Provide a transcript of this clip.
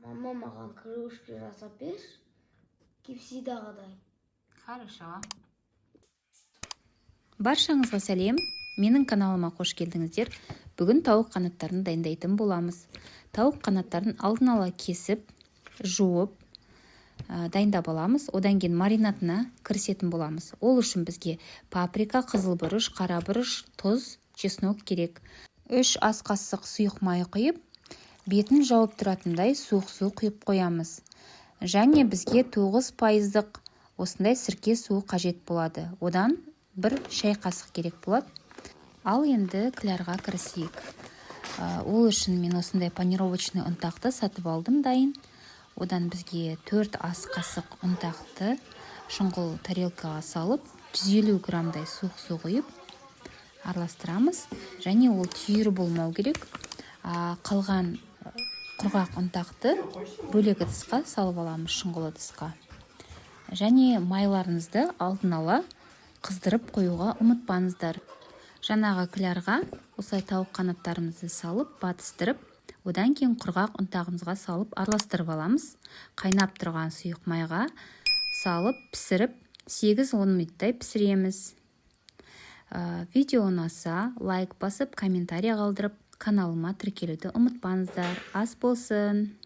Мама, маған крылышки жасап берші, KFC-дағыдай. Хорошо. Баршаңызға сәлем! Менің каналыма қош келдіңіздер! Бүгін тауық қанаттарын дайындайтын боламыз. Тауық қанаттарын алдын ала кесіп, жуып, дайындап аламыз. Одан кейін маринадына кірісетін боламыз. Ол үшін бізге паприка, қызыл бұрыш, қара бұрыш, тұз, чеснок керек. 3 ас қасық сұйық май құйып, бетін жауып тұратындай суық су құйып қоямыз. Және бізге 9 пайыздық осындай сірке суы қажет болады. Одан 1 шай қасық керек болады. Ал енді клярға кірісейік. Ол үшін мен осындай панировочный ұнтақты сатып алдым дайын. Одан бізге 4 ас қасық ұнтақты шұңғыл тарелкаға салып, 150 граммдай суық су құйып араластырамыз. Және ол түйір болмау керек. Қалған құрғақ ұнтақты бөлек ыдысқа салып аламыз, шұңғыл ыдысқа. Және майларыңызды алдын ала қыздырып қоюға ұмытпаңыздар. Жаңағы клярға осылай тауық қанаттарымызды салып, батыстырып, одан кейін құрғақ ұнтағымызға салып араластырып аламыз. Қайнап тұрған сұйық майға салып пісіріп, 8-10 минуттай пісіреміз. Видео ұнаса, лайк басып, комментарий қалдырып, каналыма тіркелуді ұмытпаңыздар. Ас болсын!